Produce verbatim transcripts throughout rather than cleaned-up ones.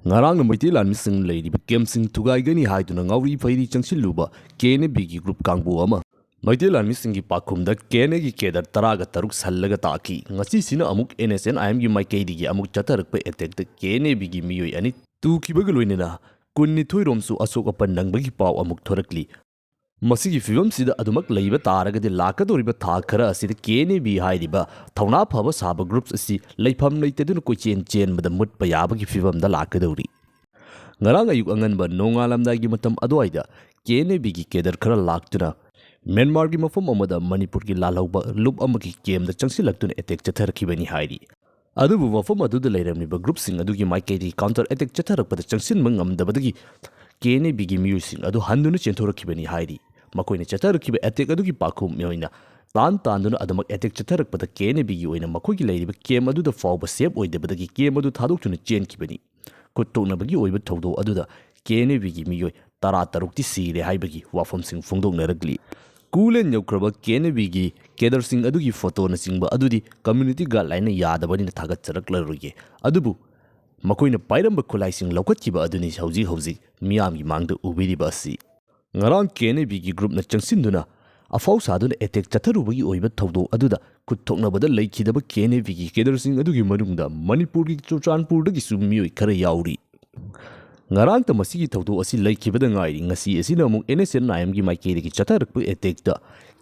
ꯉꯔꯥꯡꯅ ꯃꯩꯇꯩ ꯂꯥꯟꯃꯤꯁꯤꯡ ꯂꯩꯔꯤꯕ ꯀꯦꯝꯞꯁꯤꯡ ꯊꯨꯒꯥꯏꯒꯅꯤ ꯍꯥꯏꯗꯨꯅ ꯉꯥꯎꯔꯤ ꯐꯩꯔꯤ ꯆꯪꯁꯤꯜꯂꯨꯕ ꯀꯦ ꯑꯦꯟ ꯑꯦ ꯕꯤꯒꯤ ꯒ꯭ꯔꯨꯞ ꯀꯥꯡꯕꯨ ꯑꯃ ꯃꯩꯇꯩ ꯂꯥꯟꯃꯤꯁꯤꯡꯒꯤ ꯄꯥꯈꯨꯝꯗ ꯀꯦ ꯑꯦꯟ ꯑꯦꯒꯤ ꯀꯦꯗꯔ ꯇꯔꯥꯒ ꯇꯔꯨꯛ ꯁꯜꯂꯒ ꯇꯥꯈꯤ꯫ ꯉꯁꯤꯁꯤꯅ ꯑꯃꯨꯛ ꯑꯦꯟ ꯑꯦꯁ ꯑꯦꯟ ꯑꯥꯏ ꯑꯦꯝꯒꯤ ꯃꯥꯏꯀꯩꯗꯒꯤ ꯑꯃꯨꯛ ꯆꯠꯊꯔꯛꯄ ꯑꯦꯇꯦꯛꯇ ꯀꯦ ꯑꯦꯟ ꯑꯦ ꯕꯤꯒꯤ ꯃꯤꯑꯣꯏ ꯑꯅꯤ ꯇꯨꯈꯤꯕꯒ ꯂꯣꯏꯅꯅ ꯀꯨꯟꯅꯤꯊꯣꯏ ꯔꯣꯝꯁꯨ ꯑꯁꯣꯛ ꯑꯄꯟ ꯅꯪꯕꯒꯤ ꯄꯥꯎ ꯑꯃꯨꯛ ꯊꯣꯔꯛꯂꯤ꯫ ꯃꯁꯤꯒꯤ ꯐꯤꯕꯝꯁꯤꯗ ꯑꯗꯨꯃꯛ ꯂꯩꯕ ꯇꯥꯔꯒꯗꯤ ꯂꯥꯛꯀꯗꯧꯔꯤꯕ ꯊꯥ ꯈꯔ ꯑꯁꯤꯗ ꯀꯦ ꯑꯦꯟ ꯑꯦ ꯕꯤ ꯍꯥꯏꯔꯤꯕ ꯊꯧꯅꯥ ꯐꯕ ꯁꯥꯕ ꯒ꯭ꯔꯨꯞꯁ ꯑꯁꯤ ꯂꯩꯐꯝ ꯂꯩꯇꯗꯨꯅ ꯀꯣꯏꯆꯦꯟ ꯆꯦꯟꯕꯗ ꯃꯨꯠꯄ ꯌꯥꯕꯒꯤ ꯐꯤꯕꯝꯗ ꯂꯥꯛꯀꯗꯧꯔꯤ꯫ ꯉꯔꯥꯡ ꯑꯌꯨꯛ ꯑꯉꯟꯕ ꯅꯣꯡꯉꯥꯜꯂꯝꯗꯥꯏꯒꯤ ꯃꯇꯝ ꯑꯗꯨꯋꯥꯏꯗ ꯀꯦ ꯑꯦꯟ ꯑꯦ ꯕꯤꯒꯤ ꯀꯦꯗꯔ ꯈꯔ ꯂꯥꯛꯇꯨꯅ ꯃ꯭ꯌꯥꯟꯃꯥꯔꯒꯤ ꯃꯐꯝ ꯑꯃꯗ ꯃꯅꯤꯄꯨꯔꯒꯤ ꯂꯥꯜꯍꯧꯕ ꯂꯨꯞ ꯑꯃꯒꯤ ꯀꯦꯝꯗ ꯆꯪꯁꯤꯜꯂꯛꯇꯨꯅ ꯑꯦꯇꯦꯛ ꯆꯠꯊꯔꯛꯈꯤꯕꯅꯤ ꯍꯥꯏꯔꯤ꯫ ꯑꯗꯨꯕꯨ ꯃꯐꯝ ꯑꯗꯨꯗ ꯂꯩꯔꯝꯂꯤꯕ ꯒ꯭ꯔꯨꯞꯁꯤꯡ ꯑꯗꯨꯒꯤ ꯃꯥꯏꯀꯩꯗꯒꯤ ꯀꯥꯎꯟꯇꯔ ꯑꯦꯇꯦꯛ ꯆꯠꯊꯔꯛꯄꯗ ꯆꯪꯁꯤꯟꯕ ꯉꯝꯗꯕꯗꯒꯤ ꯀꯦ ꯑꯦꯟ ꯑꯦ ꯕꯤꯒꯤ ꯃꯤꯑꯣꯏꯁꯤꯡ ꯑꯗꯨ ꯍꯟꯗꯨꯅ ꯆꯦꯟꯊꯣꯔꯛꯈꯤꯕꯅꯤ ꯍꯥꯏꯔꯤ꯫ ꯃꯈꯣꯏꯅ ꯆꯠꯊꯔꯛꯈꯤꯕ ꯑꯦꯇꯦꯛ ꯑꯗꯨꯒꯤ ꯄꯥꯈꯨꯝ ꯑꯣꯏꯅ ꯇꯥꯟ ꯇꯥꯟꯗꯨꯅ ꯑꯗꯨꯃꯛ ꯑꯦꯇꯦꯛ ꯆꯠꯊꯔꯛꯄꯗ ꯀꯦ ꯑꯦꯟ ꯑꯦ ꯕꯤꯒꯤ ꯑꯣꯏꯅ ꯃꯈꯣꯏꯒꯤ ꯂꯩꯔꯤꯕ ꯀꯦꯝ ꯑꯗꯨꯗ ꯐꯥꯎꯕ ꯁꯦꯐ ꯑꯣꯏꯗꯕꯗꯒꯤ ꯀꯦꯝ ꯑꯗꯨ ꯊꯥꯗꯣꯛꯇꯨꯅ ꯆꯦꯟꯈꯤꯕꯅꯤ꯫ ꯈꯨꯠ ꯊꯣꯛꯅꯕꯒꯤ ꯑꯣꯏꯕ ꯊꯧꯗꯣꯛ ꯑꯗꯨꯗ ꯀꯦ ꯑꯦꯟ ꯑꯦ ꯕꯤꯒꯤ ꯃꯤꯑꯣꯏ ꯇꯔꯥ ꯇꯔꯨꯛꯇꯤ ꯁꯤꯔꯦ ꯍꯥꯏꯕꯒꯤ ꯋꯥꯐꯝꯁꯤꯡ ꯐꯣꯡꯗꯣꯛꯅꯔꯛꯂꯤ꯫ ꯀꯨꯂꯦꯟ ꯌꯧꯈ꯭ꯔꯕ ꯀꯦ ꯑꯦꯟ ꯑꯦ ꯕꯤꯒꯤ ꯀꯦꯗꯔꯁꯤꯡ ꯑꯗꯨꯒꯤ ꯐꯣꯇꯣꯅꯆꯤꯡꯕ ꯑꯗꯨꯗꯤ ꯀꯝꯃ꯭ꯌꯨꯅꯤꯇꯤ ꯒꯥꯏꯗꯂꯥꯏꯟꯅ ꯌꯥꯗꯕꯅꯤꯅ ꯊꯥꯒꯠꯆꯔꯛꯂꯔꯣꯏꯒꯦ꯫ ꯑꯗꯨꯕꯨ ꯃꯈꯣꯏꯅ ꯄꯥꯏꯔꯝꯕ ꯈꯨꯠꯂꯥꯏꯁꯤꯡ ꯂꯧꯈꯠꯈꯤꯕ ꯑꯗꯨꯅꯤ ꯍꯧꯖꯤꯛ ꯍꯧꯖꯤꯛ ꯃꯤꯌꯥꯝꯒꯤ ꯃꯥꯡꯗ ꯎꯕꯤꯔꯤꯕ ꯑꯁꯤ꯫ ꯉꯔꯥꯡ ꯀꯦ ꯑꯦꯟ ꯑꯦ ꯕꯤꯒꯤ ꯒ꯭ꯔꯨꯞꯅ ꯆꯪꯁꯤꯟꯗꯨꯅ ꯑꯐꯥꯎ ꯁꯥꯗꯨꯅ ꯑꯦꯇꯦꯛ ꯆꯠꯊꯔꯨꯕꯒꯤ ꯑꯣꯏꯕ ꯊꯧꯗꯣꯛ ꯑꯗꯨꯗ ꯈꯨꯠ ꯊꯣꯛꯅꯕꯗ ꯂꯩꯈꯤꯗꯕ ꯀꯦ ꯑꯦꯟ ꯑꯦ ꯕꯤꯒꯤ ꯀꯦꯗꯔꯁꯤꯡ ꯑꯗꯨꯒꯤ ꯃꯅꯨꯡꯗ ꯃꯅꯤꯄꯨꯔꯒꯤ ꯆꯨꯔꯆꯥꯟꯄꯨꯔꯗꯒꯤꯁꯨ ꯃꯤꯑꯣꯏ ꯈꯔ ꯌꯥꯎꯔꯤ꯫ ꯉꯔꯥꯡꯇ ꯃꯁꯤꯒꯤ ꯊꯧꯗꯣꯛ ꯑꯁꯤ ꯂꯩꯈꯤꯕꯗ ꯉꯥꯏꯔꯤ꯫ ꯉꯁꯤ ꯑꯁꯤꯅ ꯑꯃꯨꯛ ꯑꯦꯟ ꯑꯦꯁ ꯑꯦꯟ ꯑꯥꯏ ꯑꯦꯝꯒꯤ ꯃꯥꯏꯀꯩꯗꯒꯤ ꯆꯠꯊꯔꯛꯄ ꯑꯦꯇꯦꯛꯇ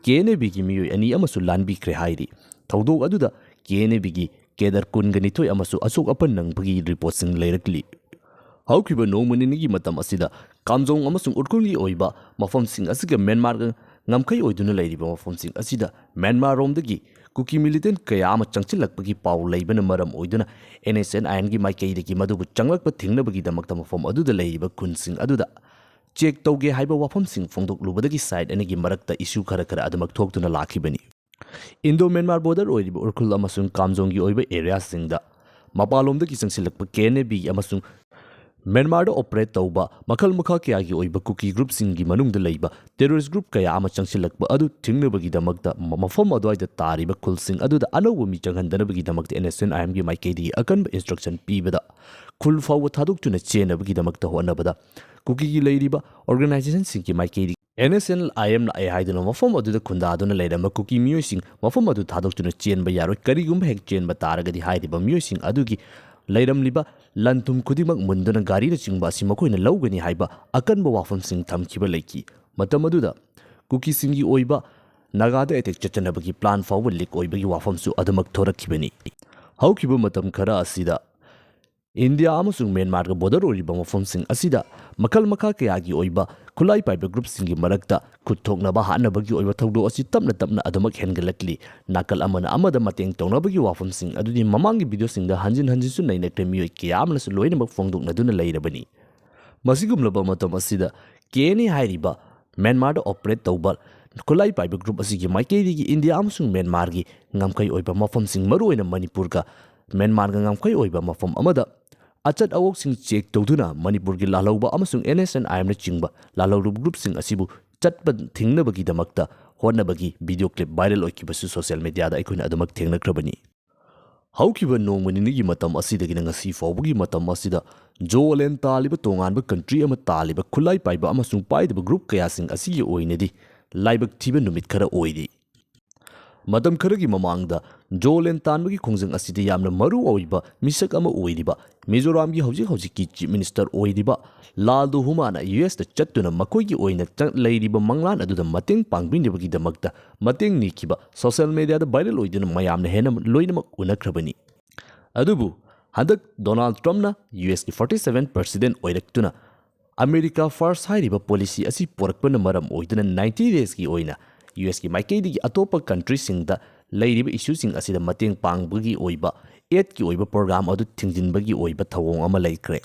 ꯀꯦ ꯑꯦꯟ ꯑꯦ ꯕꯤꯒꯤ ꯃꯤꯑꯣꯏ ꯑꯅꯤ ꯑꯃꯁꯨ ꯂꯥꯟꯕꯤꯈ꯭ꯔꯦ ꯍꯥꯏꯔꯤ꯫ ꯊꯧꯗꯣꯛ ꯑꯗꯨꯗ ꯀꯦ ꯑꯦꯟ ꯑꯦ ꯕꯤꯒꯤ ꯀꯦꯗꯔ ꯀꯨꯟꯒ ꯅꯤꯊꯣꯏ ꯑꯃꯁꯨ ꯑꯁꯣꯛ ꯑꯄꯟ ꯅꯪꯕꯒꯤ ꯔꯤꯄꯣꯔꯠꯁꯤꯡ ꯂꯩꯔꯛꯂꯤ꯫ ꯍꯧꯈꯤꯕ ꯅꯣꯡꯃ ꯅꯤꯅꯤꯒꯤ ꯃꯇꯝ ꯑꯁꯤꯗ ꯀꯥꯝꯖꯣꯡ ꯑꯃꯁꯨꯡ ꯎꯔꯈꯨꯜꯒꯤ ꯑꯣꯏꯕ ꯃꯐꯝꯁꯤꯡ ꯑꯁꯤꯒ ꯃ꯭ꯌꯥꯟꯃꯥꯔꯒ ꯉꯝꯈꯩ ꯑꯣꯏꯗꯨꯅ ꯂꯩꯔꯤꯕ ꯃꯐꯝꯁꯤꯡ ꯑꯁꯤꯗ ꯃ꯭ꯌꯥꯟꯃꯥꯔꯔꯣꯝꯗꯒꯤ ꯀꯨꯀꯤ ꯃꯤꯂꯤꯇꯦꯟ ꯀꯌꯥ ꯑꯃ ꯆꯪꯁꯤꯜꯂꯛꯄꯒꯤ ꯄꯥꯎ ꯂꯩꯕꯅ ꯃꯔꯝ ꯑꯣꯏꯗꯨꯅ ꯑꯦꯟ ꯑꯦꯁ ꯑꯦꯟ ꯑꯥꯏ ꯑꯦꯝꯒꯤ ꯃꯥꯏꯀꯩꯗꯒꯤ ꯃꯗꯨꯕꯨ ꯆꯪꯂꯛꯄ ꯊꯤꯡꯅꯕꯒꯤꯗꯃꯛꯇ ꯃꯐꯝ ꯑꯗꯨꯗ ꯂꯩꯔꯤꯕ ꯈꯨꯟꯁꯤꯡ ꯑꯗꯨꯗ ꯆꯦꯛ ꯇꯧꯒꯦ ꯍꯥꯏꯕ ꯋꯥꯐꯝꯁꯤꯡ ꯐꯣꯡꯗꯣꯛꯂꯨꯕꯗꯒꯤ ꯁꯥꯏꯠ ꯑꯅꯤꯒꯤ ꯃꯔꯛꯇ ꯏꯁꯨ ꯈꯔ ꯈꯔ ꯑꯗꯨꯃꯛ ꯊꯣꯛꯇꯨꯅ ꯂꯥꯛꯈꯤꯕꯅꯤ꯫ ꯏꯟꯗꯣ ꯃ꯭ꯌꯥꯟꯃꯥꯔ ꯕꯣꯔꯗꯔ ꯑꯣꯏꯔꯤꯕ ꯎꯔꯈꯨꯜ ꯑꯃꯁꯨꯡ ꯀꯥꯝꯖꯣꯡꯒꯤ ꯑꯣꯏꯕ ꯑꯦꯔꯤꯌꯥꯁꯤꯡꯗ ꯃꯄꯥꯟꯂꯣꯝꯗꯒꯤ ꯆꯪꯁꯤꯜꯂꯛꯄ ꯀꯦ ꯑꯦꯟ ꯑꯦ ꯕꯤ ꯑꯃꯁꯨꯡ ꯃ꯭ꯌꯥꯟꯃꯥꯔꯗ ꯑꯣꯄꯔꯦꯠ ꯇꯧꯕ ꯃꯈꯜ ꯃꯈꯥ ꯀꯌꯥꯒꯤ ꯑꯣꯏꯕ ꯀꯨꯀꯤ ꯒ꯭ꯔꯨꯞꯁꯤꯡꯒꯤ ꯃꯅꯨꯡꯗ ꯂꯩꯕ ꯇꯦꯔꯣꯔꯤꯁ ꯒ꯭ꯔꯨꯞ ꯀꯌꯥ ꯑꯃ ꯆꯪꯁꯤꯜꯂꯛꯄ ꯑꯗꯨ ꯊꯤꯡꯅꯕꯒꯤꯗꯃꯛꯇ ꯃ-, ꯃꯐꯝ ꯑꯗꯨꯋꯥꯏꯗ ꯇꯥꯔꯤꯕ ꯈꯨꯜꯁꯤꯡ ꯑꯗꯨꯗ ꯑꯅꯧꯕ ꯃꯤ ꯆꯪꯍꯟꯗꯅꯕꯒꯤꯗꯃꯛꯇ NSCN-IMꯒꯤ ꯃꯥꯏꯀꯩꯗꯒꯤ ꯑꯀꯟꯕ ꯏꯟꯁꯇ꯭ꯔꯛꯁꯟ ꯄꯤꯕꯗ ꯈꯨꯜ ꯐꯥꯎꯕ ꯊꯥꯗꯣꯛꯇꯨꯅ ꯆꯦꯟꯅꯕꯒꯤꯗꯃꯛꯇ ꯍꯣꯠꯅꯕꯗ ꯀꯨꯀꯤꯒꯤ ꯂꯩꯔꯤꯕ ꯑꯣꯔꯒꯅꯥꯏꯖꯦꯁꯟꯁꯤꯡꯒꯤ ꯃꯥꯏꯀꯩꯗꯒꯤ NSCN-IMꯅ ꯑꯩ ꯍꯥꯏꯗꯨꯅ ꯃꯐꯝ ꯑꯗꯨꯗ ꯈꯨꯟꯗꯥꯗꯨꯅ ꯂꯩꯔꯝꯕ ꯀꯨꯀꯤ ꯃꯤꯑꯣꯏꯁꯤꯡ ꯃꯐꯝ ꯑꯗꯨ ꯊꯥꯗꯣꯛꯇꯨꯅ ꯆꯦꯟꯕ ꯌꯥꯔꯣꯏ꯫ ꯀꯔꯤꯒꯨꯝꯕ ꯍꯦꯛ ꯆꯦꯟꯕ ꯇꯥꯔꯒꯗꯤ ꯍꯥꯏꯔꯤꯕ ꯃꯤꯑꯣꯏꯁꯤꯡ ꯑꯗꯨꯒꯤ ꯂꯩꯔꯝꯂꯤꯕ ꯂꯟ ꯊꯨꯝ ꯈꯨꯗꯤꯡꯃꯛ ꯃꯨꯟꯗꯨꯅ ꯒꯥꯔꯤꯅꯆꯤꯡꯕ ꯑꯁꯤ ꯃꯈꯣꯏꯅ ꯂꯧꯒꯅꯤ ꯍꯥꯏꯕ ꯑꯀꯟꯕ ꯋꯥꯐꯝꯁꯤꯡ ꯊꯝꯈꯤꯕ ꯂꯩꯈꯤ꯫ ꯃꯇꯝ ꯑꯗꯨꯗ ꯀꯨꯀꯤꯁꯤꯡꯒꯤ ꯑꯣꯏꯕ ꯅꯥꯒꯥꯗ ꯑꯦꯇꯦꯛ ꯆꯠꯆꯅꯕꯒꯤ ꯄ꯭ꯂꯥꯟ ꯐꯥꯎꯕ ꯂꯤꯛ ꯑꯣꯏꯕꯒꯤ ꯋꯥꯐꯝꯁꯨ ꯑꯗꯨꯃꯛ ꯊꯣꯔꯛꯈꯤꯕꯅꯤ꯫ ꯍꯧꯈꯤꯕ ꯃꯇꯝ ꯈꯔ ꯑꯁꯤꯗ ꯏꯟꯗꯤꯌꯥ ꯑꯃꯁꯨꯡ ꯃ꯭ꯌꯥꯟꯃꯥꯔꯒ ꯕꯣꯔꯗꯔ ꯑꯣꯏꯔꯤꯕ ꯃꯐꯝꯁꯤꯡ ꯑꯁꯤꯗ ꯃꯈꯜ ꯃꯈꯥ ꯀꯌꯥꯒꯤ ꯑꯣꯏꯕ ꯈꯨꯠꯂꯥꯏ ꯄꯥꯏꯕ ꯒ꯭ꯔꯨꯞꯁꯤꯡꯒꯤ ꯃꯔꯛꯇ ꯈꯨꯠ ꯊꯣꯛꯅꯕ ꯍꯥꯠꯅꯕꯒꯤ ꯑꯣꯏꯕ ꯊꯧꯗꯣꯛ ꯑꯁꯤ ꯇꯞꯅ ꯇꯞꯅ ꯑꯗꯨꯃꯛ ꯍꯦꯟꯒꯠꯂꯛꯂꯤ꯫ ꯅꯥꯀꯜ ꯑꯃꯅ ꯑꯃꯗ ꯃꯇꯦꯡ ꯇꯧꯅꯕꯒꯤ ꯋꯥꯐꯝꯁꯤꯡ ꯑꯗꯨꯗꯤ ꯃꯃꯥꯡꯒꯤ ꯚꯤꯗꯤꯑꯣꯁꯤꯡꯗ ꯍꯟꯖꯤꯟ ꯍꯟꯖꯤꯟꯁꯨ ꯅꯩꯅꯈ꯭ꯔꯦ꯫ ꯃꯤꯑꯣꯏ ꯀꯌꯥ ꯑꯃꯅꯁꯨ ꯂꯣꯏꯅꯃꯛ ꯐꯣꯡꯗꯣꯛꯅꯗꯨꯅ ꯂꯩꯔꯕꯅꯤ꯫ ꯃꯁꯤꯒꯨꯝꯂꯕ ꯃꯇꯝ ꯑꯁꯤꯗ KNA ꯍꯥꯏꯔꯤꯕ ꯃ꯭ꯌꯥꯟꯃꯥꯔꯗ ꯑꯣꯄꯔꯦꯠ ꯇꯧꯕ ꯈꯨꯠꯂꯥꯏ ꯄꯥꯏꯕ ꯒ꯭ꯔꯨꯞ ꯑꯁꯤꯒꯤ ꯃꯥꯏꯀꯩꯗꯒꯤ ꯏꯟꯗꯤꯌꯥ ꯑꯃꯁꯨꯡ ꯃ꯭ꯌꯥꯟꯃꯥꯔꯒꯤ ꯉꯝꯈꯩ ꯑꯣꯏꯕ ꯃꯐꯝꯁꯤꯡ, ꯃꯔꯨꯑꯣꯏꯅ ꯃꯅꯤꯄꯨꯔꯒ ꯃ꯭ꯌꯥꯟꯃꯥꯔꯒ ꯉꯝꯈꯩ ꯑꯣꯏꯕ ꯃꯐꯝ ꯑꯃꯗ ꯑꯆꯠ ꯑꯋꯣꯛꯁꯤꯡ ꯆꯦꯛ ꯇꯧꯗꯨꯅ ꯃꯅꯤꯄꯨꯔꯒꯤ ꯂꯥꯜꯍꯧꯕ ꯑꯃꯁꯨꯡ NSCN-IMꯅꯆꯤꯡꯕ ꯂꯥꯜꯍꯧꯔꯕ ꯒ꯭ꯔꯨꯞꯁꯤꯡ ꯑꯁꯤꯕꯨ ꯆꯠꯄ ꯊꯤꯡꯅꯕꯒꯤꯗꯃꯛꯇ ꯍꯣꯠꯅꯕꯒꯤ ꯚꯤꯗꯤꯑꯣ ꯀ꯭ꯂꯤꯞ ꯚꯥꯏꯔꯦꯜ ꯑꯣꯏꯈꯤꯕꯁꯨ ꯁꯣꯁꯤꯌꯦꯜ ꯃꯤꯗꯤꯌꯥꯗ ꯑꯩꯈꯣꯏꯅ ꯑꯗꯨꯃꯛ ꯊꯦꯡꯅꯈ꯭ꯔꯕꯅꯤ꯫ ꯍꯧꯈꯤꯕ ꯅꯣꯡꯃ ꯅꯤꯅꯤꯒꯤ ꯃꯇꯝ ꯑꯁꯤꯗꯒꯤꯅ ꯉꯁꯤ ꯐꯥꯎꯕꯒꯤ ꯃꯇꯝ ꯑꯁꯤꯗ ꯖꯣ ꯂꯦꯟ ꯇꯥꯜꯂꯤꯕ ꯇꯣꯉꯥꯟꯕ ꯀꯟꯇ꯭ꯔꯤ ꯑꯃ ꯇꯥꯜꯂꯤꯕ ꯈꯨꯠꯂꯥꯏ ꯄꯥꯏꯕ ꯑꯃꯁꯨꯡ ꯄꯥꯏꯗꯕ ꯒ꯭ꯔꯨꯞ ꯀꯌꯥꯁꯤꯡ ꯑꯁꯤꯒꯤ ꯑꯣꯏꯅꯗꯤ ꯂꯥꯏꯕꯛ ꯊꯤꯕ ꯅꯨꯃꯤꯠ ꯈꯔ ꯑꯣꯏꯔꯤ꯫ ꯃꯇꯝ ꯈꯔꯒꯤ ꯃꯃꯥꯡꯗ ꯖꯣ ꯂꯦꯟ ꯇꯥꯟꯕꯒꯤ ꯈꯣꯡꯖꯪ ꯑꯁꯤꯗ ꯌꯥꯝꯅ ꯃꯔꯨ ꯑꯣꯏꯕ ꯃꯤꯁꯛ ꯑꯃ ꯑꯣꯏꯔꯤꯕ ꯃꯤꯖꯣꯔꯥꯝꯒꯤ ꯍꯧꯖꯤꯛ ꯍꯧꯖꯤꯛꯀꯤ ꯆꯤꯐ ꯃꯤꯅꯤꯁꯇꯔ ꯑꯣꯏꯔꯤꯕ ꯂꯥꯜꯗꯨꯍꯨꯃꯥꯅ US-ꯇ ꯆꯠꯇꯨꯅ ꯃꯈꯣꯏꯒꯤ ꯑꯣꯏꯅ ꯆꯪ-, ꯂꯩꯔꯤꯕ ꯃꯪꯂꯥꯟ ꯑꯗꯨꯗ ꯃꯇꯦꯡ ꯄꯥꯡꯕꯤꯅꯕꯒꯤꯗꯃꯛꯇ ꯃꯇꯦꯡ ꯅꯤꯈꯤꯕ ꯁꯣꯁꯤꯌꯦꯜ ꯃꯤꯗꯤꯌꯥꯗ ꯚꯥꯏꯔꯦꯜ ꯑꯣꯏꯗꯨꯅ ꯃꯌꯥꯝꯅ ꯍꯦꯟꯅ ꯂꯣꯏꯅꯃꯛ ꯎꯅꯈ꯭ꯔꯕꯅꯤ꯫ ꯑꯗꯨꯕꯨ ꯍꯟꯗꯛ ꯗꯣꯅꯥꯜꯗ ꯇ꯭ꯔꯝꯞꯅ US-ꯀꯤ forty seven president ꯑꯣꯏꯔꯛꯇꯨꯅ ꯑꯃꯦꯔꯤꯀꯥ ꯐꯥꯔꯁ ꯍꯥꯏꯔꯤꯕ ꯄꯣꯂꯤꯁꯤ ꯑꯁꯤ ꯄꯨꯔꯛꯄꯅ ꯃꯔꯝ ꯑꯣꯏꯗꯨꯅ ninety days-ꯀꯤ ꯑꯣꯏꯅ US-ꯀꯤ ꯃꯥꯏꯀꯩꯗꯒꯤ ꯑꯇꯣꯞꯄ ꯀꯟꯇ꯭ꯔꯤꯁꯤꯡꯗ ꯂꯩꯔꯤꯕ ꯏꯁꯨꯁꯤꯡ ꯑꯁꯤꯗ ꯃꯇꯦꯡ ꯄꯥꯡꯕꯒꯤ ꯑꯣꯏꯕ aid-ꯀꯤ ꯑꯣꯏꯕ ꯄ꯭ꯔꯣꯒ꯭ꯔꯥꯝ ꯑꯗꯨ ꯊꯤꯡꯖꯤꯟꯕꯒꯤ ꯑꯣꯏꯕ ꯊꯧꯑꯣꯡ ꯑꯃ ꯂꯩꯈ꯭ꯔꯦ꯫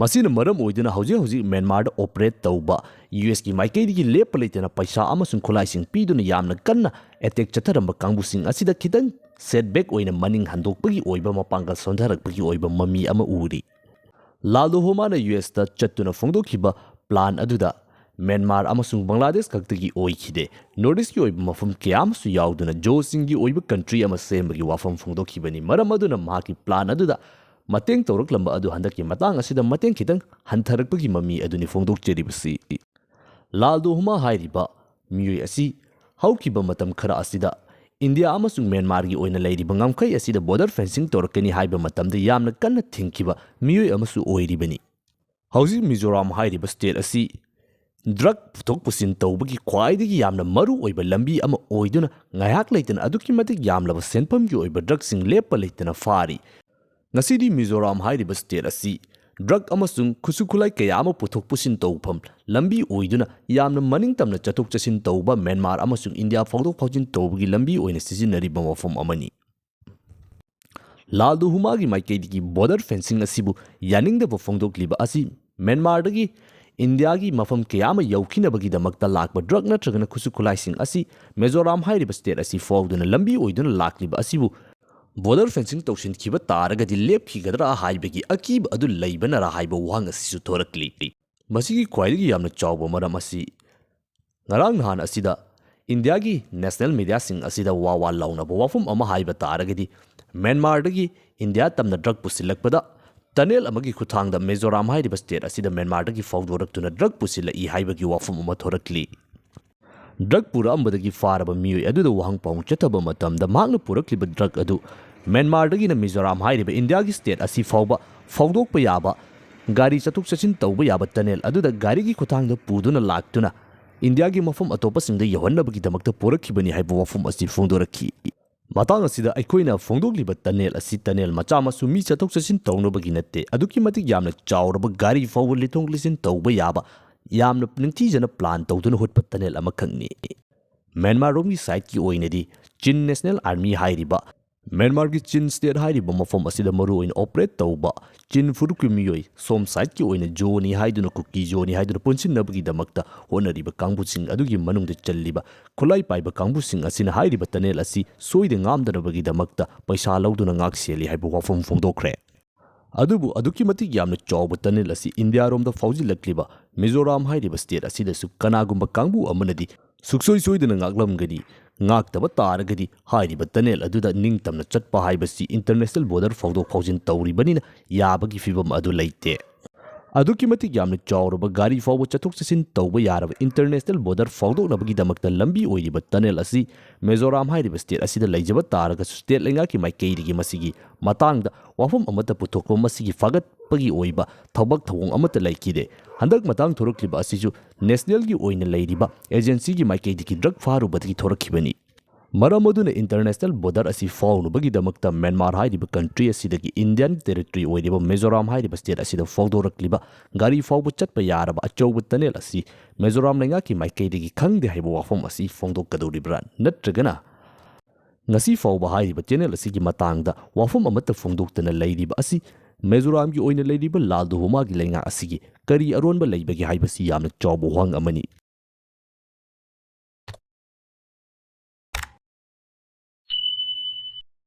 ꯃꯁꯤꯅ ꯃꯔꯝ ꯑꯣꯏꯗꯨꯅ ꯍꯧꯖꯤꯛ ꯍꯧꯖꯤꯛ ꯃ꯭ꯌꯥꯟꯃꯥꯔꯗ ꯑꯣꯄꯔꯦꯠ ꯇꯧꯕ US-ꯀꯤ ꯃꯥꯏꯀꯩꯗꯒꯤ ꯂꯦꯞꯄ ꯂꯩꯇꯅ ꯄꯩꯁꯥ ꯑꯃꯁꯨꯡ ꯈꯨꯠꯂꯥꯏꯁꯤꯡ ꯄꯤꯗꯨꯅ ꯌꯥꯝꯅ ꯀꯟꯅ ꯑꯦꯇꯦꯛ ꯆꯠꯊꯔꯝꯕ ꯀꯥꯡꯕꯨꯁꯤꯡ ꯑꯁꯤꯗ ꯈꯤꯇꯪ ꯁꯦꯠꯕꯦꯛ ꯑꯣꯏꯅ ꯃꯅꯤꯡ ꯍꯟꯗꯣꯛꯄꯒꯤ ꯑꯣꯏꯕ ꯃꯄꯥꯡꯒꯜ ꯁꯣꯟꯊꯔꯛꯄꯒꯤ ꯑꯣꯏꯕ ꯃꯃꯤ ꯑꯃ ꯎꯔꯤ꯫ ꯂꯥꯜꯗꯣ ꯍꯣꯃꯥꯅ ꯌꯨ ꯑꯦꯁꯇ ꯆꯠꯇꯨꯅ ꯐꯣꯡꯗꯣꯛꯈꯤꯕ ꯄ꯭ꯂꯥꯟ ꯑꯗꯨꯗ ꯃ꯭ꯌꯥꯟꯃꯥꯔ ꯑꯃꯁꯨꯡ ꯕꯪꯒ꯭ꯂꯥꯗꯦꯁ ꯈꯛꯇꯒꯤ ꯑꯣꯏꯈꯤꯗꯦ꯫ ꯅꯣꯔꯠ ꯏꯁꯀꯤ ꯑꯣꯏꯕ ꯃꯐꯝ ꯀꯌꯥ ꯑꯃꯁꯨ ꯌꯥꯎꯗꯨꯅ ꯖꯣꯁꯤꯡꯒꯤ ꯑꯣꯏꯕ ꯀꯟꯇ꯭ꯔꯤ ꯑꯃ ꯁꯦꯝꯕꯒꯤ ꯋꯥꯐꯝ ꯐꯣꯡꯗꯣꯛꯈꯤꯕꯅꯤ꯫ ꯃꯔꯝ ꯑꯗꯨꯅ ꯃꯍꯥꯛꯀꯤ ꯄ꯭ꯂꯥꯟ ꯑꯗꯨꯗ ꯃꯇꯦꯡ ꯇꯧꯔꯛꯂꯝꯕ ꯑꯗꯨ ꯍꯟꯗꯛꯀꯤ ꯃꯇꯥꯡ ꯑꯁꯤꯗ ꯃꯇꯦꯡ ꯈꯤꯇꯪ ꯍꯟꯊꯔꯛꯄꯒꯤ ꯃꯃꯤ ꯑꯗꯨꯅꯤ ꯐꯣꯡꯗꯣꯛꯆꯔꯤꯕꯁꯤ꯫ ꯂꯥꯜꯗꯣ ꯍꯨꯃꯥ ꯍꯥꯏꯔꯤꯕ ꯃꯤꯑꯣꯏ ꯑꯁꯤ ꯍꯧꯈꯤꯕ ꯃꯇꯝ ꯈꯔ ꯑꯁꯤꯗ ꯏꯟꯗꯤꯌꯥ ꯑꯃꯁꯨꯡ ꯃ꯭ꯌꯥꯟꯃꯥꯔꯒꯤ ꯑꯣꯏꯅ ꯂꯩꯔꯤꯕ ꯉꯝꯈꯩ ꯑꯁꯤꯗ ꯕꯣꯔꯗꯔ ꯐꯦꯟꯁꯤꯡ ꯇꯧꯔꯛꯀꯅꯤ ꯍꯥꯏꯕ ꯃꯇꯝꯗ ꯌꯥꯝꯅ ꯀꯟꯅ ꯊꯤꯡꯈꯤꯕ ꯃꯤꯑꯣꯏ ꯑꯃꯁꯨ ꯑꯣꯏꯔꯤꯕꯅꯤ꯫ ꯍꯧꯖꯤꯛ ꯃꯤꯖꯣꯔꯥꯝ ꯍꯥꯏꯔꯤꯕ ꯁ꯭ꯇꯦꯠ ꯑꯁꯤ ꯗ꯭ꯔꯒ ꯄꯨꯊꯣꯛ ꯄꯨꯁꯤꯟ ꯇꯧꯕꯒꯤ ꯈ꯭ꯋꯥꯏꯗꯒꯤ ꯌꯥꯝꯅ ꯃꯔꯨ ꯑꯣꯏꯕ ꯂꯝꯕꯤ ꯑꯃ ꯑꯣꯏꯗꯨꯅ ꯉꯥꯏꯍꯥꯛ ꯂꯩꯇꯅ ꯑꯗꯨꯛꯀꯤ ꯃꯇꯤꯛ ꯌꯥꯝꯂꯕ ꯁꯦꯟꯐꯝꯒꯤ ꯑꯣꯏꯕ ꯗ꯭ꯔꯒꯁꯤꯡ ꯂꯦꯞꯄ ꯂꯩꯇꯅ ꯐꯥꯔꯤ꯫ ꯉꯁꯤꯗꯤ ꯃꯤꯖꯣꯔꯥꯝ ꯍꯥꯏꯔꯤꯕ ꯁ꯭ꯇꯦꯠ ꯑꯁꯤ ꯗ꯭ꯔꯒ ꯑꯃꯁꯨꯡ ꯈꯨꯠꯁꯨ ꯈꯨꯠꯂꯥꯏ ꯀꯌꯥ ꯑꯃ ꯄꯨꯊꯣꯛ ꯄꯨꯁꯤꯟ ꯇꯧꯐꯝ ꯂꯝꯕꯤ ꯑꯣꯏꯗꯨꯅ ꯌꯥꯝꯅ ꯃꯅꯤꯡ ꯇꯝꯅ ꯆꯠꯊꯣꯛ ꯆꯠꯁꯤꯟ ꯇꯧꯕ ꯃ꯭ꯌꯥꯟꯃꯥꯔ ꯑꯃꯁꯨꯡ ꯏꯟꯗꯤꯌꯥ ꯐꯥꯎꯗꯣꯛ ꯐꯥꯎꯖꯤꯟ ꯇꯧꯕꯒꯤ ꯂꯝꯕꯤ ꯑꯣꯏꯅ ꯁꯤꯖꯤꯟꯅꯔꯤꯕ ꯃꯐꯝ ꯑꯃꯅꯤ꯫ ꯂꯥꯜꯗꯨ ꯍꯨꯃꯥꯒꯤ ꯃꯥꯏꯀꯩꯗꯒꯤ ꯕꯣꯔꯗꯔ ꯐꯦꯟꯁꯤꯡ ꯑꯁꯤꯕꯨ ꯌꯥꯅꯤꯡꯗꯕ ꯐꯣꯡꯗꯣꯛꯂꯤꯕ ꯑꯁꯤ ꯃ꯭ꯌꯥꯟꯃꯥꯔꯗꯒꯤ ꯏꯟꯗꯤꯌꯥꯒꯤ ꯃꯐꯝ ꯀꯌꯥ ꯑꯃ ꯌꯧꯈꯤꯅꯕꯒꯤꯗꯃꯛꯇ ꯂꯥꯛꯄ ꯗ꯭ꯔꯒ ꯅꯠꯇ꯭ꯔꯒꯅ ꯈꯨꯠꯁꯨ ꯈꯨꯠꯂꯥꯏꯁꯤꯡ ꯑꯁꯤ ꯃꯤꯖꯣꯔꯥꯝ ꯍꯥꯏꯔꯤꯕ ꯁ꯭ꯇꯦꯠ ꯑꯁꯤ ꯐꯥꯎꯗꯨꯅ ꯂꯝꯕꯤ ꯑꯣꯏꯗꯨꯅ ꯂꯥꯛꯂꯤꯕ ꯑꯁꯤꯕꯨ ꯕꯣꯔꯗꯔ ꯐꯦꯟꯁꯤꯡ ꯇꯧꯁꯤꯟꯈꯤꯕ ꯇꯥꯔꯒꯗꯤ ꯂꯦꯞꯈꯤꯒꯗ꯭ꯔꯥ ꯍꯥꯏꯕꯒꯤ ꯑꯀꯤꯕ ꯑꯗꯨ ꯂꯩꯕꯅꯔꯥ ꯍꯥꯏꯕ ꯋꯥꯍꯪ ꯑꯁꯤꯁꯨ ꯊꯣꯔꯛꯂꯤ꯫ ꯃꯁꯤꯒꯤ ꯈ꯭ꯋꯥꯏꯗꯒꯤ ꯌꯥꯝꯅ ꯆꯥꯎꯕ ꯃꯔꯝ ꯑꯁꯤ ꯉꯔꯥꯡ ꯅꯍꯥꯟ ꯑꯁꯤꯗ ꯏꯟꯗꯤꯌꯥꯒꯤ ꯅꯦꯁꯅꯦꯜ ꯃꯤꯗꯤꯌꯥꯁꯤꯡ ꯑꯁꯤꯗ ꯋꯥ ꯋꯥ ꯂꯥꯎꯅꯕ ꯋꯥꯐꯝ ꯑꯃ ꯍꯥꯏꯕ ꯇꯥꯔꯒꯗꯤ ꯃ꯭ꯌꯥꯟꯃꯥꯔꯗꯒꯤ ꯏꯟꯗꯤꯌꯥ ꯇꯝꯅ ꯗ꯭ꯔꯒ ꯄꯨꯁꯤꯜꯂꯛꯄꯗ ꯇꯅꯦꯜ ꯑꯃꯒꯤ ꯈꯨꯠꯊꯥꯡꯗ ꯃꯤꯖꯣꯔꯥꯝ ꯍꯥꯏꯔꯤꯕ ꯁ꯭ꯇꯦꯠ ꯑꯁꯤꯗ ꯃ꯭ꯌꯥꯟꯃꯥꯔꯗꯒꯤ ꯐꯥꯎꯗꯣꯔꯛꯇꯨꯅ ꯗ꯭ꯔꯒ ꯄꯨꯁꯤꯜꯂꯛꯏ ꯍꯥꯏꯕꯒꯤ ꯋꯥꯐꯝ ꯑꯃ ꯊꯣꯔꯛꯂꯤ꯫ ꯗ꯭ꯔꯒ ꯄꯨꯔꯛꯑꯝꯕꯗꯒꯤ ꯐꯥꯔꯕ ꯃꯤꯑꯣꯏ ꯑꯗꯨꯗ ꯋꯥꯍꯪ ꯄꯥꯎꯍꯪ ꯆꯠꯊꯕ ꯃꯇꯝꯗ ꯃꯍꯥꯛꯅ ꯄꯨꯔꯛꯂꯤꯕ ꯗ꯭ꯔꯒ ꯑꯗꯨ ꯃ꯭ꯌꯥꯟꯃꯥꯔꯗꯒꯤꯅ ꯃꯤꯖꯣꯔꯥꯝ ꯍꯥꯏꯔꯤꯕ ꯏꯟꯗꯤꯌꯥꯒꯤ ꯁ꯭ꯇꯦꯠ ꯑꯁꯤ ꯐꯥꯎꯕ ꯐꯥꯎꯗꯣꯛꯄ ꯌꯥꯕ, ꯒꯥꯔꯤ ꯆꯠꯊꯣꯛ ꯆꯠꯁꯤꯟ ꯇꯧꯕ ꯌꯥꯕ ꯇꯅꯦꯜ ꯑꯗꯨꯗ ꯒꯥꯔꯤꯒꯤ ꯈꯨꯠꯊꯥꯡꯗ ꯄꯨꯗꯨꯅ ꯂꯥꯛꯇꯨꯅ ꯏꯟꯗꯤꯌꯥꯒꯤ ꯃꯐꯝ ꯑꯇꯣꯞꯄꯁꯤꯡꯗ ꯌꯧꯍꯟꯅꯕꯒꯤꯗꯃꯛꯇ ꯄꯨꯔꯛꯈꯤꯕꯅꯤ ꯍꯥꯏꯕ ꯋꯥꯐꯝ ꯑꯁꯤ ꯐꯣꯡꯗꯣꯔꯛꯈꯤ꯫ ꯃꯇꯥꯡ ꯑꯁꯤꯗ ꯑꯩꯈꯣꯏꯅ ꯐꯣꯡꯗꯣꯛꯂꯤꯕ ꯇꯅꯦꯜ ꯑꯁꯤ ꯇꯅꯦꯜ ꯃꯆꯥ ꯃꯁꯨ ꯃꯤ ꯆꯠꯊꯣꯛ ꯆꯠꯁꯤꯟ ꯇꯧꯅꯕꯒꯤ ꯅꯠꯇꯦ, ꯑꯗꯨꯛꯀꯤ ꯃꯇꯤꯛ ꯌꯥꯝꯅ ꯆꯥꯎꯔꯕ ꯒꯥꯔꯤ ꯐꯥꯎꯕ ꯂꯤꯊꯣꯛ ꯂꯤꯁꯤꯟ ꯇꯧꯕ ꯌꯥꯕ ꯌꯥꯝꯅ ꯅꯤꯡꯊꯤꯖꯅ ꯄ꯭ꯂꯥꯟ ꯇꯧꯗꯨꯅ ꯍꯨꯠꯄ ꯇꯅꯦꯜ ꯑꯃꯈꯛꯅꯤ꯫ ꯃ꯭ꯌꯥꯟꯃꯥꯔ ꯔꯣꯝꯒꯤ ꯁꯥꯏꯠꯀꯤ ꯑꯣꯏꯅꯗꯤ ꯆꯤꯟ ꯅꯦꯁꯅꯦꯜ ꯑꯥꯔꯃꯤ ꯍꯥꯏꯔꯤꯕ, ꯃ꯭ꯌꯥꯟꯃꯥꯔꯒꯤ ꯆꯤꯟ ꯁ꯭ꯇꯦꯠ ꯍꯥꯏꯔꯤꯕ ꯃꯐꯝ ꯑꯁꯤꯗ ꯃꯔꯨꯑꯣꯏꯅ ꯑꯣꯄꯔꯦꯠ ꯇꯧꯕ ꯆꯤꯟ ꯐꯨꯔꯨꯞꯀꯤ ꯃꯤꯑꯣꯏ, ꯁꯣꯝ ꯁꯥꯏꯠꯀꯤ ꯑꯣꯏꯅ ꯖꯣꯅꯤ ꯍꯥꯏꯗꯨꯅ, ꯀꯨꯀꯤ ꯖꯣꯅꯤ ꯍꯥꯏꯗꯨꯅ ꯄꯨꯟꯁꯤꯟꯅꯕꯒꯤꯗꯃꯛꯇ ꯍꯣꯠꯅꯔꯤꯕ ꯀꯥꯡꯕꯨꯁꯤꯡ ꯑꯗꯨꯒꯤ ꯃꯅꯨꯡꯗ ꯆꯜꯂꯤꯕ ꯈꯨꯠꯂꯥꯏ ꯄꯥꯏꯕ ꯀꯥꯡꯕꯨꯁꯤꯡ ꯑꯁꯤꯅ ꯍꯥꯏꯔꯤꯕ ꯇꯅꯦꯜ ꯑꯁꯤ ꯁꯣꯏꯗ ꯉꯥꯝꯗꯅꯕꯒꯤꯗꯃꯛꯇ ꯄꯩꯁꯥ ꯂꯧꯗꯨꯅ ꯉꯥꯛ ꯁꯦꯜꯂꯤ ꯍꯥꯏꯕ ꯋꯥꯐꯝ ꯐꯣꯡꯗꯣꯛꯈ꯭ꯔꯦ꯫ ꯑꯗꯨꯕꯨ ꯑꯗꯨꯛꯀꯤ ꯃꯇꯤꯛ ꯌꯥꯝꯅ ꯆꯥꯎꯕ tunnel ꯑꯁꯤ ꯏꯟꯗꯤꯌꯥꯔꯣꯝꯗ ꯐꯥꯎꯖꯤꯜꯂꯛꯂꯤꯕ ꯃꯤꯖꯣꯔꯥꯝ ꯍꯥꯏꯔꯤꯕ state ꯑꯁꯤꯗꯁꯨ ꯀꯅꯥꯒꯨꯝꯕ ꯀꯥꯡꯕꯨ ꯑꯃꯅꯗꯤ ꯁꯨꯛꯁꯣꯏ ꯁꯣꯏꯗꯅ ꯉꯥꯛꯂꯝꯒꯅꯤ, ꯉꯥꯛꯇꯕ ꯇꯥꯔꯒꯗꯤ ꯍꯥꯏꯔꯤꯕ tunnel ꯑꯗꯨꯗ ꯅꯤꯡꯇꯝꯅ ꯆꯠꯄ ꯍꯥꯏꯕꯁꯤ international border ꯐꯥꯎꯗꯣꯛ ꯐꯥꯎꯖꯤꯟ ꯇꯧꯔꯤꯕꯅꯤꯅ ꯌꯥꯕꯒꯤ ꯐꯤꯕꯝ ꯑꯗꯨ ꯂꯩꯇꯦ꯫ ꯑꯗꯨꯛꯀꯤ ꯃꯇꯤꯛ ꯌꯥꯝꯅ ꯆꯥꯎꯔꯕ ꯒꯥꯔꯤ ꯐꯥꯎꯕ ꯆꯠꯊꯣꯛ ꯆꯠꯁꯤꯟ ꯇꯧꯕ ꯌꯥꯔꯕ international border ꯐꯥꯎꯗꯣꯛꯅꯕꯒꯤꯗꯃꯛꯇ ꯂꯝꯕꯤ ꯑꯣꯏꯔꯤꯕ tunnel ꯑꯁꯤ ꯃꯤꯖꯣꯔꯥꯝ ꯍꯥꯏꯔꯤꯕ state ꯑꯁꯤꯗ ꯂꯩꯖꯕ ꯇꯥꯔꯒꯁꯨ state ꯂꯩꯉꯥꯛꯀꯤ ꯃꯥꯏꯀꯩꯗꯒꯤ ꯃꯁꯤꯒꯤ ꯃꯇꯥꯡꯗ ꯋꯥꯐꯝ ꯑꯃꯠꯇ ꯄꯨꯊꯣꯛꯄ, ꯃꯁꯤꯒꯤ ꯐꯒꯠꯄꯒꯤ ꯑꯣꯏꯕ ꯊꯕꯛ ꯊꯧꯑꯣꯡ ꯑꯃꯠꯇ ꯂꯩꯈꯤꯗꯦ꯫ ꯍꯟꯗꯛ ꯃꯇꯥꯡ ꯊꯣꯔꯛꯂꯤꯕ ꯑꯁꯤꯁꯨ nationalꯒꯤ ꯑꯣꯏꯅ ꯂꯩꯔꯤꯕ agencyꯒꯤ ꯃꯥꯏꯀꯩꯗꯒꯤ drug ꯐꯥꯔꯨꯕꯗꯒꯤ ꯊꯣꯔꯛꯈꯤꯕꯅꯤ꯫ ꯃꯔꯝ ꯑꯗꯨꯅ international border ꯑꯁꯤ ꯐꯥꯎꯅꯕꯒꯤꯗꯃꯛꯇ ꯃ꯭ꯌꯥꯟꯃꯥꯔ ꯍꯥꯏꯔꯤꯕ country ꯑꯁꯤꯗꯒꯤ Indian territory ꯑꯣꯏꯔꯤꯕ ꯃꯤꯖꯣꯔꯥꯝ ꯍꯥꯏꯔꯤꯕ state ꯑꯁꯤꯗ ꯐꯥꯎꯗꯣꯔꯛꯂꯤꯕ ꯒꯥꯔꯤ ꯐꯥꯎꯕ ꯆꯠꯄ ꯌꯥꯔꯕ ꯑꯆꯧꯕ tunnel ꯑꯁꯤ ꯃꯤꯖꯣꯔꯥꯝ ꯂꯩꯉꯥꯛꯀꯤ ꯃꯥꯏꯀꯩꯗꯒꯤ ꯈꯪꯗꯦ ꯍꯥꯏꯕ ꯋꯥꯐꯝ ꯑꯁꯤ ꯐꯣꯡꯗꯣꯛꯀꯗꯧꯔꯤꯕ꯭ꯔꯥ? ꯅꯠꯇ꯭ꯔꯒꯅ ꯉꯁꯤ ꯐꯥꯎꯕ ꯍꯥꯏꯔꯤꯕ tunnel ꯑꯁꯤꯒꯤ ꯃꯇꯥꯡꯗ ꯋꯥꯐꯝ ꯑꯃꯠꯇ ꯐꯣꯡꯗꯣꯛꯇꯅ ꯂꯩꯔꯤꯕ ꯑꯁꯤ ꯃꯤꯖꯣꯔꯥꯝꯒꯤ ꯑꯣꯏꯅ ꯂꯩꯔꯤꯕ ꯂꯥꯜ ꯗꯨꯍꯣꯃꯥꯒꯤ ꯂꯩꯉꯥꯛ ꯑꯁꯤꯒꯤ ꯀꯔꯤ ꯑꯔꯣꯟꯕ ꯂꯩꯕꯒꯦ ꯍꯥꯏꯕꯁꯤ ꯌꯥꯝꯅ ꯆꯥꯎꯕ ꯋꯥꯍꯪ ꯑꯃꯅꯤ꯫